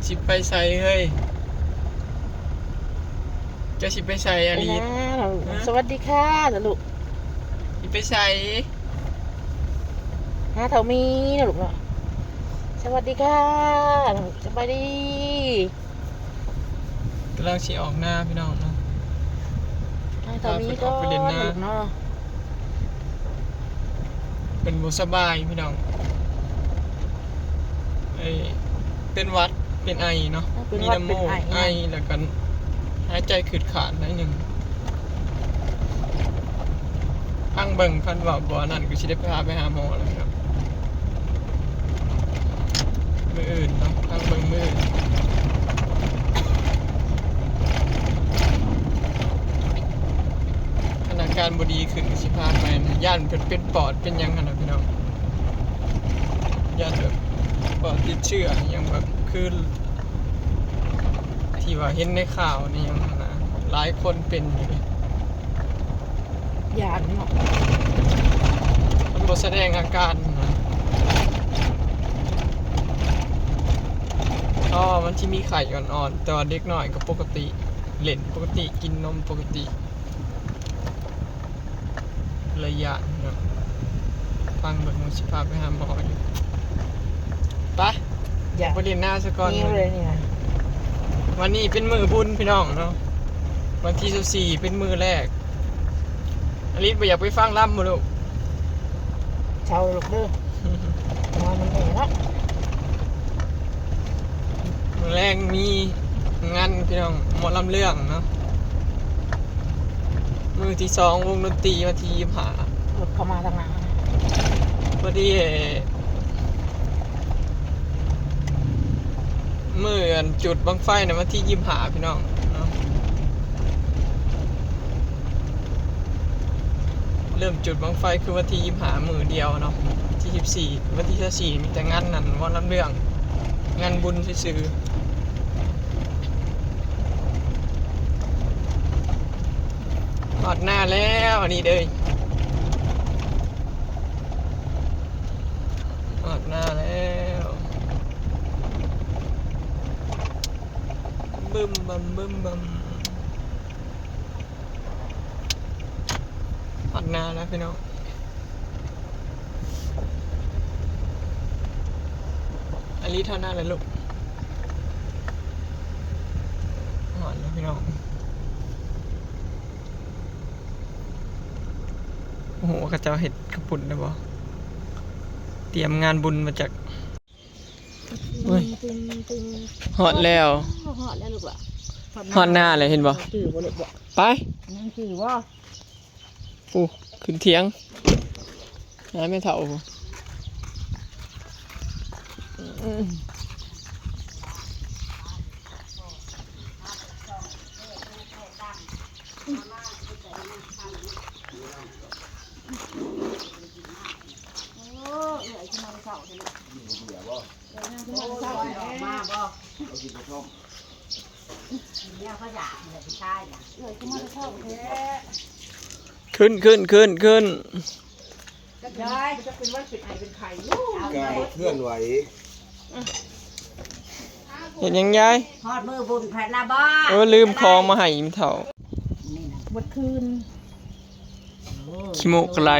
ຊິໄປໃສເຮີ້ຍ? ເຈົ້າຊິໄປໃສອາລີ? ໄປນາ. ສະຫວັດດີຄ່ະລະລູກ. ຊິໄປໃສ? ຫາເຖົ້າມີນະລູກເນາະ. ສະຫວັດດີຄ່ະ. ສະບາຍດີ. ກຳລັງຊິອອກນາພີ່ນ້ອງເນາະ. ຫາເຖົ້າມີກ່ອນເນາະ. ເພິ່ນບໍ່ສະບາຍພີ່ນ້ອງ ເອີ ເປັນຫວັດເປັນໄອເນາະ. ເອີ ເປັນຫວັດເປັນໄອ. ມີນ້ຳມູກ ໄອ ແລ້ວກໍຫາຍໃຈຂືດຂາດໜ້ອຍໜຶ່ງ. ຟັງເບິ່ງ ຄັນວ່າບໍ່ອັນນັ້ນກໍຊິໄດ້ພາໄປຫາໝໍແລ້ວພີ່ນ້ອງ. ມື້ອື່ນເນາະ ຟັງເບິ່ງມື້ອື່ນ. ຄັນອາການບໍ່ດີຂຶ້ນກໍຊິພາໄປນະ. ຢ້ານເພິ່ນເປັນປອດເປັນຫຍັງຫັ້ນນະພີ່ນ້ອງ. ຢ້ານແບບປອດຕິດເຊື້ອຫຍັງແບບຄືທີ່ວ່າເຫັນໃນຂ່າວໃນຫຍັງຫັ້ນນະ. ຫຼາຍຄົນເປັນຢູ່ເດ. ຢ້ານເນາະ. ມັນບໍ່ສະແດງອາການນະ. ອໍ ມັນຊິມີໄຂ້ອ່ອນໆ ແຕ່ວ່າເດັກນ້ອຍກໍປົກກະຕິ ເລ່ນປົກກະຕິ ກິນນົມປົກກະຕິ. ເລີຍຢ້ານເນາະ. ຟັງເບິ່ງ ມັນຊິພາໄປຫາໝໍຢູ່. ໄປ ຢາກໄປຫຼິ້ນນາຊະກ່ອນ. ຫິວເລີຍນີ້ນະ. ວັນນີ້ເປັນມື້ບຸນພີ່ນ້ອງເນາະ. ວັນທີຊາວສີ່ເປັນມື້ແລກ. ອາລິດບໍ່ຢາກໄປຟັງລຳບໍ່ລູກ? ເຊົາລູກເດີ ນອນນຳແມ່ເນາະ. ມື້ແລງມີງານພີ່ນ້ອງ ໝໍລຳເລື່ອງເນາະ. ມື້ທີສອງວົງດົນຕີ ວັນທີຊາວຫ້າ. ລົດເຂົ້າມາທາງໜ້າ ພໍດີ ມື້ອັນຈຸດບັ້ງໄຟນະ ວັນທີຊາວຫ້າພີ່ນ້ອງເນາະ. ເລີ່ມຈຸດບັ້ງໄຟຄືວັນທີຊາວຫ້າ ມື້ດຽວເນາະ. ວັນທີຊາວສີ່ ວັນທີຊາວສີ່ມີແຕ່ງານນັ້ນ ໝໍລຳເລື່ອງ ງານບຸນຊື່ໆ. ຮອດນາແລ້ວ ອັນນີ້ເດີ ຮອດນາແລ້ວ. ບຶມບຳ ບຶມບຳ. ຮອດນາແລ້ວພີ່ນ້ອງ. ອາລີ ຮອດນາແລ້ວລູກ. ຮອດແລ້ວພີ່ນ້ອງ. ໂອ້ໂຫ ເຂົາເຈົ້າເຮັດເຂົ້າປຸ້ນແລ້ວບໍ່? ຕຽມງານບຸນມາຈາກ ໂອ້ຍ ຮອດແລ້ວ ຮອດແລ້ວລູກຫຼ້າ. ຮອດນາແລ້ວ ເຫັນບໍ່? ຈື່ບໍ່ລູກບໍ່? ໄປ ຍັງຈື່ບໍ່? ໂອ້ ຂຶ້ນຖຽງ ຫາແມ່ເຖົ້າ. ຂຶ້ນ ຂຶ້ນ ຂຶ້ນ ຂຶ້ນ. ຍາຍ ມັນຈະເປັນຫວັດເປັນໄອເປັນໄຂ້ຢູ່. ກາຍເຄື່ອນໄຫວ. ເຮັດຫຍັງຍາຍ? ຮອດມື້ບຸນພັດລະບໍ່? ໂອ້ ລືມຂອງມາໃຫ້ອີ່ເຖົ້າ. ໝົດຄືນ. ຂີ້ມູກໄຫຼ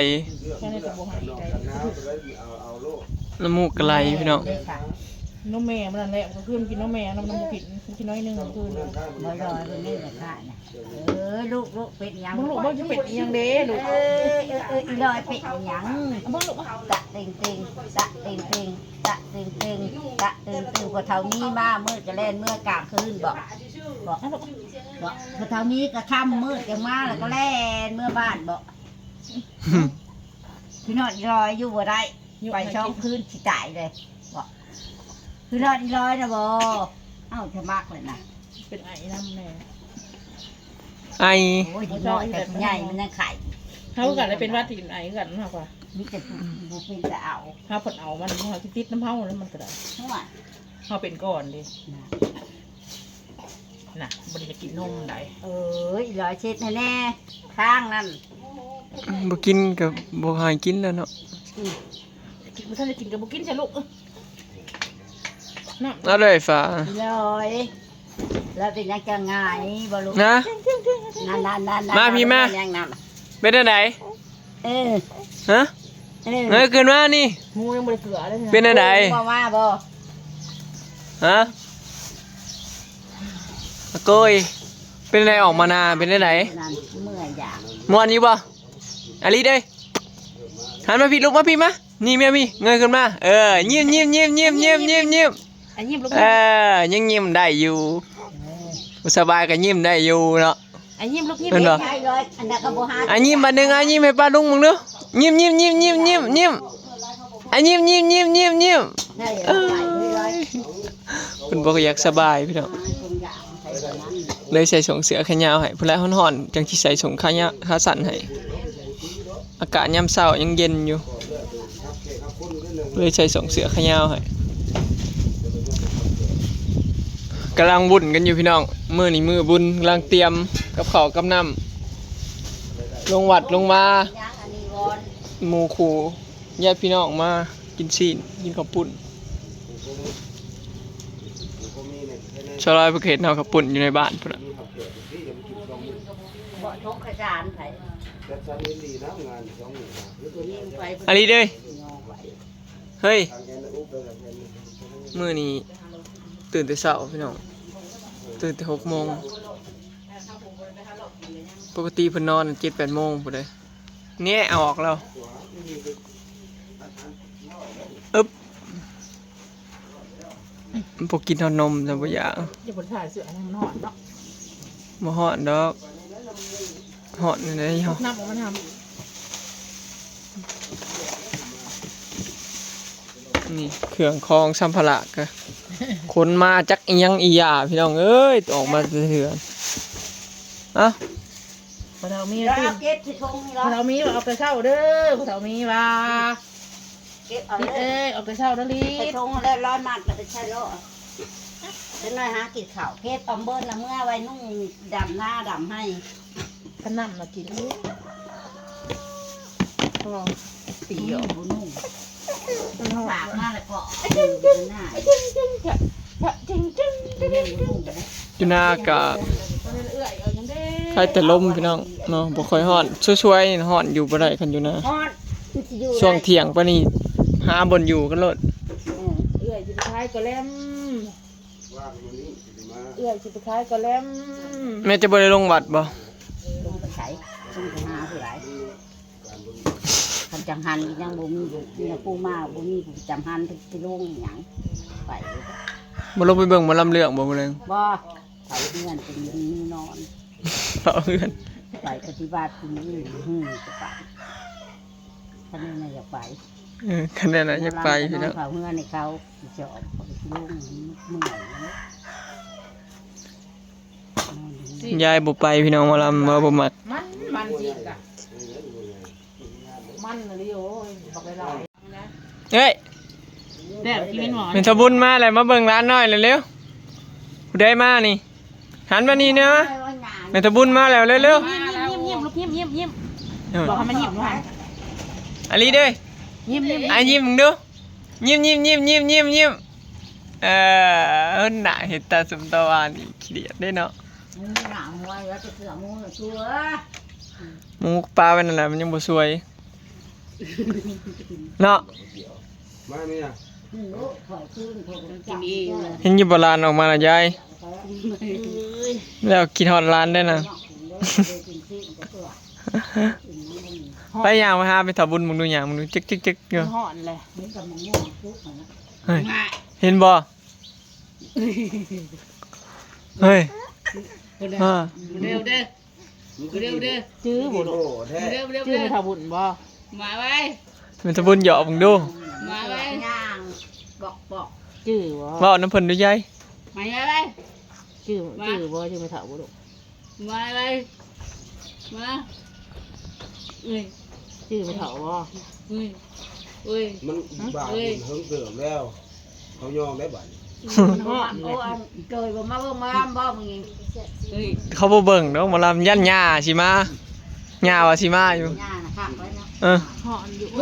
ນ້ຳມູກໄຫຼພີ່ນ້ອງ. ນົມແມ່ມັນນັ້ນແຫຼະ ມື້ຄືນກິນນົມແມ່ ນ້ຳ ນ້ຳບໍ່ກິນ ກິນໜ້ອຍໜຶ່ງມື້ຄືນ. ບໍ່ລອຍ ເບິ່ງນີ້ແຫຼະ ເອີ ລູກ ລູກເປັນຫຍັງ? ເບິ່ງລູກ ເບິ່ງຈະເປັນອີ່ຫຍັງເດ້ລູກ. ເອີ ເອີ ເອີ ອີ່ລອຍເປັນອີ່ຫຍັງ? ເບິ່ງລູກ ຕະເຕັງເຕັງ ຕະເຕັງເຕັງ ຕະເຕັງເຕັງ ຕະເຕັງເຕັງ. ພໍ່ເຖົ້າມີມາ ມືດກໍແລ່ນເມືອກາງຄືນບໍ? ບໍ? ພໍ່ເຖົ້າມີກໍຄ່ຳ ມືດຈັ່ງມາ ແລ້ວກໍແລ່ນເມືອບ້ານບໍ? ຄືນອນອີ່ລອຍຢູ່ບໍ່ໄດ້ ໄປສອງຄືນຊິຕາຍເລີຍບໍ? ຄືນອນອີ່ລອຍນະບໍ? ເອົ້າ ສະໝັກເລີຍນະ. ເປັນໄອນຳແດ່ ໄອ. ໂອ້ຍ ເດັກນ້ອຍແຕ່ຜູ້ໃຫຍ່ມັນຍັງໄຂ້. ເຮົາຄືກັນ ເປັນຫວັດ ໄອຄືກັນເນາະ. ມີແຕ່ຜູ້ບໍ່ເປັນກໍເອົາ ເຮົາເພິ່ນເອົາມັນ ເຮົາຊິຕິດນຳເຮົາແລ້ວມັນກໍໄດ້. ໂອ້ຍ ເຮົາເປັນກ່ອນເດ້. ນະ ບໍ່ໄດ້ຢາກກິນນົມໃດ. ເອີຍ ອີ່ລອຍເຊັດໃຫ້ແດ່ ທາງນັ້ນ. ບໍ່ກິນກໍບໍ່ໃຫ້ກິນແລ້ວເນາະ. ອືມ ກິນ ບໍ່ທັນໄດ້ກິນກໍບໍ່ກິນຊະລູກ. ນ້ຳ ເອົາເລີຍຟ້າ ລອຍ ແລ້ວເປັນຫຍັງຈັ່ງຫງາຍບໍ່ລູກ? ນະ ນັ້ນໆໆໆ ມາພີ້ມາ ເປັນຫຍັງນັ້ນ? ເປັນແນວໃດ? ເອີ ຮະ? ເອີ ເງີຍຂຶ້ນມານີ້ ຫູຍັງບໍ່ໄດ້ເກືອເລີຍ ເປັນແນວໃດ? ຫູບໍ່ມາບໍ່? ຮະ? ອາໂກຍ ເປັນແນວໃດ ອອກມານາ ເປັນແນວໃດ? ນັ້ນ ເມື່ອຍຢາກ ມ່ວນຢູ່ບໍ່? ອາລີເດ້ ຫັນມາພີ້ ລຸກມາພີ້ມາ ນີ້ແມ່ ມີເງີຍຂຶ້ນມາ ເອີ ຍິ້ມໆໆໆໆ ອາ ຍິ້ມລູກ ເອີ ຍັງຍິ້ມໄດ້ຢູ່ ເອີ ບໍ່ສະບາຍກໍຍິ້ມໄດ້ຢູ່ເນາະ ອາ ຍິ້ມລູກ ຍິ້ມ ເຫັນບໍ່? ໃຈເລີຍ ອັນນັ້ນກໍບໍ່ຫາ ອາ ຍິ້ມບາດໜຶ່ງ ອາ ຍິ້ມໃຫ້ປ້າລຸງເບິ່ງດູ ຍິ້ມໆໆໆໆ ຍິ້ມ ອາ ຍິ້ມໆໆໆ ຍິ້ມ ເອີຍ ເພິ່ນບໍ່ຢາກສະບາຍພີ່ນ້ອງ ເລີຍໃສ່ສົ້ງເສື້ອແຂນຍາວໃຫ້ ພຸ້ນແຫຼະ ຮ້ອນໆ ຈັ່ງຊິໃສ່ສົ້ງຂາຍາວ ຂາສັ້ນໃຫ້ ອາກາດຍາມເຊົ້າຍັງເຢັນຢູ່ ເລີຍໃສ່ສົ້ງເສື້ອຂາຍາວໃຫ້ ກຳລັງວຸ້ນກັນຢູ່ພີ່ນ້ອງ ມື້ນີ້ມື້ບຸນ ກຳລັງຕຽມກັບເຂົ້າກັບນ້ຳ ລົງວັດລົງວາ ໝູ່ຄູ່ ຍາດພີ່ນ້ອງມາກິນຊີ້ນ ກິນເຂົ້າປຸ້ນ ຊາວລາວເພິ່ນເຮັດເຮົາເຂົ້າປຸ້ນຢູ່ໃນບ້ານພຸ້ນນະ ບໍ່ຖົງຂະສານໃຜ ອັນນີ້ເດ້ ເຮີ້ຍ ມື້ນີ້ຕື່ນແຕ່ເຊົ້າພີ່ນ້ອງ ຕື່ນແຕ່ຫົກໂມງ ປົກກະຕິເພິ່ນນອນເຈັດແປດໂມງພຸ້ນເດ້ ແນະ ອອກແລ້ວ ອຶບ ບໍ່ກິນຮອດນົມຊະ ບໍ່ຢາກ ຢ່າບໍ່ຖ່າຍເສື້ອໃຫ້ມັນຮ້ອນເນາະ ບໍ່ຮ້ອນດອກ ຮ້ອນແນວໃດ ນ້ຳອອກມາທຳ ນີ້ເຄື່ອງຂອງສຳພາລະກະຂົນມາຈັກອີ່ຫຍັງອີ່ຫຍັງ ພີ່ນ້ອງເອີຍ ອອກມາແຕ່ເຮືອນ ເອົ້າ ພໍ່ເຖົ້າມີ ລາວເກັບໃສ່ຖົງນີ້ລະ ພໍ່ເຖົ້າມີວ່າອອກແຕ່ເຊົ້າເດີ ພໍ່ເຖົ້າມີວ່າ ເກັບເອົາເລີຍ ເອີຍ ອອກແຕ່ເຊົ້າເດີລີດ ໃສ່ຖົງແລ້ວລອຍມັດ ແລ້ວໄປໃສ່ລໍ້ ຈັກໜ້ອຍຫາກິນເຂົ້າ ເກັບປາມເບີນນະ ເມືອໄວ້ນຸ່ງດຳນາດຳໄຮ່ ຂະໜ່ຳມາກິນອີກ ພໍ ຕີອອກ ບໍ່ນຸ່ງ ມັນຮ້ອນ ຝາກມາແລ້ວກໍ ຢູ່ນາກະ ໃຄແຕ່ລົມພີ່ນ້ອງເນາະ ບໍ່ຄ່ອຍຮ້ອນ ຊ່ວຍໆ ນີ້ຮ້ອນ ຢູ່ບໍ່ໄດ້ຄັນຢູ່ນາ ຊ່ວງທ່ຽງປານນີ້ ຫາບ່ອນຢູ່ກັນໂລດ ເອື້ອຍຊິໄປຂາຍກະແລັມ ເອື້ອຍຊິໄປຂາຍກະແລັມ ແມ່ຈະບໍ່ໄດ້ລົງວັດບໍ່? ລົງໄປໃສ? ລົງໄປຫາຜູ້ໃດ? ຄັນຈັງຫັນກໍຍັງບໍ່ມີ ຍັງປູມາບໍ່ມີຜູ້ຈຳຫັນ ຊິລົງອີ່ຫຍັງ ໄປເລີຍ ບໍ່ລົງໄປເບິ່ງໝໍລຳເລື່ອງບໍ່ມື້ແລງ? ບໍ່ ເຝົ້າເຮືອນ ເປັນມີນອນ ເຝົ້າເຮືອນ ໄປປະຕິບັດ ມື້ອື່ນ ມື້ອື່ນກໍໄປ ຄັນນັ້ນນະຢາກໄປ ເອີ ຄັນນັ້ນນະຢາກໄປ ໝໍລຳກໍນອນ ພີ່ນ້ອງ ເຝົ້າເຮືອນໃຫ້ເຂົາ ຊິຈອບ ເຂົາກໍຊິລົງ ເມື່ອຍ ຍາຍບໍ່ໄປພີ່ນ້ອງ ໝໍລຳວ່າບໍ່ມັກ ມັນ ມັນຈິກະ ມັນອີ່ຫຼີ ໂອ້ຍ ບັກຫຼາຍໆ ເອີຍ ແຊບ ກິນແມ່ນບໍ່? ແມ່ນທະບຸນມາແລ້ວ ມາເບິ່ງຫຼານນ້ອຍແລ້ວເລັວ ຜູ້ໃດມານີ້? ຫັນມານີ້ແດ່ມາ ແມ່ນທະບຸນມາແລ້ວ ເລັວໆ ຍິ້ມໆ ລູກ ຍິ້ມໆ ຍິ້ມໆ ເອີ ບອກໃຫ້ມັນຍິ້ມຢູ່ຫັ້ນ ອາລີເດ້ ຍິ້ມໆ ອາ ຍິ້ມເບິ່ງດູ ຍິ້ມໆ ຍິ້ມໆ ຍິ້ມໆ ຍິ້ມ ເອີ ໜ້າເຮັດຕາສົມຕາຫວານ ຂີ້ດຽດເດ້ເນາະ ໜ້າຫົວແລ້ວຈະເສືອໝູນະ ຊູເອີຍ ໝູປາໄວ້ນັ້ນແຫຼະ ມັນຍັງບໍ່ສວຍ ເນາະ ມາແມ່ ເຫັນຢູ່ບໍ່ຫຼານອອກມານະຍາຍ ແລ້ວຄິດຮອດຫຼານໄດ້ນະ ໄປຍ່າງໄປຫາແມ່ທະບຸນເບິ່ງດູ ຍ່າງເບິ່ງດູ ຈຶກໆໆຢູ່ ມັນຮ້ອນແຫຼະ ເຫັນບໍ່? ເຮີ້ຍ ເດີວເດີ ເດີວເດີ ຈື່ບໍ່ລູກ? ເດີວເດີ ຈື່ແມ່ທະບຸນບໍ່? ມາໄວ້ ແມ່ທະບຸນຫຍອກເບິ່ງດູ ມາໄວ້ ຍ່າງບອກໆ ຈື່ບໍ່? ເວົ້ານຳເພິ່ນດູຍາຍ ມາໄວ້ ຈື່ ຈື່ບໍ່? ຈື່ແມ່ເຖົ້າບໍ່ລູກ? ມາໄວ້ ມາ ເອີຍ ຈື່ແມ່ເຖົ້າບໍ່? ເອີຍ ເອີຍ ມັນບ້ານເຫິງເຕີບແລ້ວ ເຂົາຍອມໄດ້ບາດນີ້ ມັນຮ້ອນແຫຼະ ໂອ້ ອັນເກີຍບໍ່ມາເບິ່ງໝໍລຳບໍ່ມື້ນີ້? ເອີຍ ເຂົາບໍ່ເບິ່ງດອກໝໍລຳ ຢ້ານຍ່າຊິມາ ຍ່າວ່າຊິມາຢູ່ ຍ່ານະຄັກໄວ້ເນາະ ເອີ ຮ້ອນຢູ່ ເ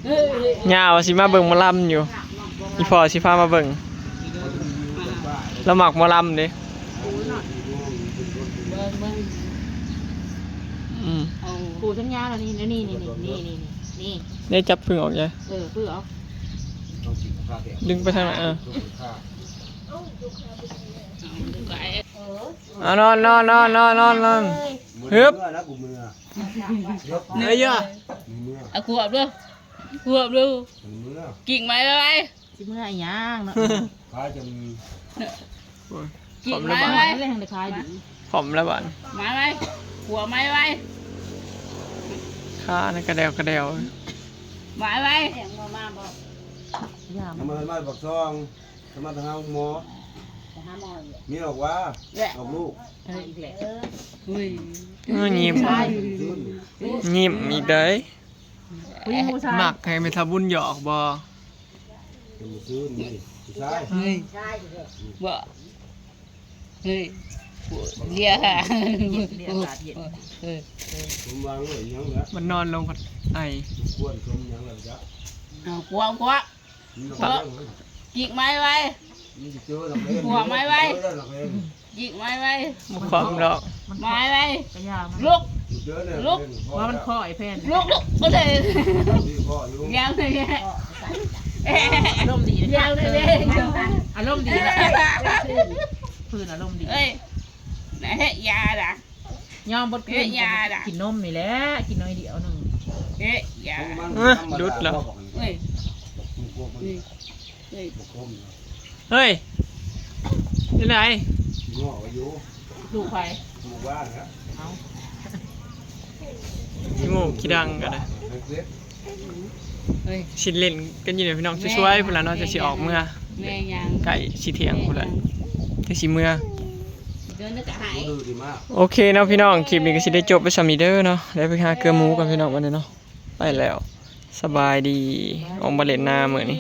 ອີ ຍ່າວ່າຊິມາເບິ່ງໝໍລຳຢູ່ ຄັກເນາະ ບໍ່ ອີ່ພໍ່ຊິພາມາເບິ່ງ ລາວມັກໝໍລຳເດ້. ເບິ່ງ ເບິ່ງ ອືມ ປູສັນຍາແລ້ວນີ້ ນີ້ ນີ້ ນີ້ ນີ້ ນີ້ ນີ້ ນີ້ ໄດ້ຈັບຜຶ່ງອອກຈ້ະ ເອີ ຜຶ່ງອອກ ດຶງໄປທາງນັ້ນ ເອີ ເອົາ ນອນ ນອນ ນອນ ນອນ ນອນ ນອນ ຮຶບ ເມື່ອນະ ກູເມື່ອ ເອີຍ ເມື່ອ ເອົາ ຂວບເດີ ຂວບເດີ ເມື່ອ ກິ່ງໄມ້ໄວໆ ຊິເມື່ອອີຫຍັງເນາະ ຂາຍຈົນ ໂອ້ຍ ກິ່ງໄມ້ໄວ ແລ້ວຈັ່ງໄດ້ຂາຍດີ ຜອມແລ້ວບາດ ໄມ້ໄວ ຂົວໄມ້ໄວ ຂານັ້ນກະແດວກະແດວ ໄມ້ໄວ ແມ່ນບໍ່ມາບໍ່ ຢາມ ທຳມະທຳມະປາກຊ່ອງ ສະມາດຫາໝໍ ໄປຫາໝໍອີກ ມີອອກວ່າ ແຫຼະ ອອກລູກ ເອີ ອີກແລ້ວ ເອີຍ ເອີ ຍິ້ມ ຍິ້ມອີກເດ້ ຜູ້ຍິງຜູ້ຊາຍ ມັກໃຫ້ແມ່ທຳບຸນຫຍອກບໍ່? ເປັນມື້ຄືນນີ້ ຜູ້ຊາຍ ເຮີ້ຍ ບໍ່ ເຮີ້ຍ ເລຍ ເລຍ ເອີ ເອີ ເອີ ຜົມວ່າເລີຍຫຍັງລະ ມັນນອນລົງພັດໄອ ຄວນສົມຫຍັງລະຈະ ເອົາ ກວາງ ກວາງ ກິກໄມ້ໄວ້ ມັນຊິເຈີນັກເລງ ຫົວໄມ້ໄວ້ ເຈີນັກເລງ ກິກໄມ້ໄວ້ ບໍ່ຄວາມດອກ ໄມ້ໄວ້ ກະຢ່າມັນ ລຸກ ຊິເຈີນັກເລງ ລຸກ ເພາະວ່າມັນຄໍ້ໄອ້ແພນ ລຸກ ລຸກ ບໍ່ໄດ້ ດີພໍຢູ່ ແລ້ວເລີຍ ອາລົມດີ ແລ້ວເລີຍ ອາລົມດີ ເອີຍ ຄືນອາລົມດີ ເອີຍ ນະເຮັດຢາລະ ຍອມເບິດຄືນ ເອີຍ ຢ່າລະ ກິນນົມນີ້ແຫຼະ ກິນໜ້ອຍດຽວໜຶ່ງ ເອີຍ ຢ່າ ເອີຍ ດຸດແລ້ວ ເອີຍ ເອີຍ ເອີຍ ເອີຍ ເປັນໃດ ລູກໃຜ ລູກວ່ານະ ເອົ້າ ຂີ້ມູກຂີ້ດັງກັນນະ ເອີຍ ຊິຫຼິ້ນກັນຢູ່ນີ້ພີ່ນ້ອງ ຊ່ວຍໆ ພຸ້ນລະເນາະ ຈັ່ງຊິອອກເມືອ ແມ່ນຫຍັງ ໃກ້ຊິທ່ຽງພຸ້ນລະ ຈັ່ງຊິເມືອ ໂອເຄເນາະພີ່ນ້ອງ ຄລິບນີ້ກະຊິໄດ້ຈົບໄປສ່ຳນີ້ເດີເນາະ ໄດ້ໄປຫາເກືອໝູກ່ອນພີ່ນ້ອງ ບັດນີ້ເນາະ ໄປແລ້ວ ສະບາຍດີ ອອກມາຫຼິ້ນນາມື້ນີ້.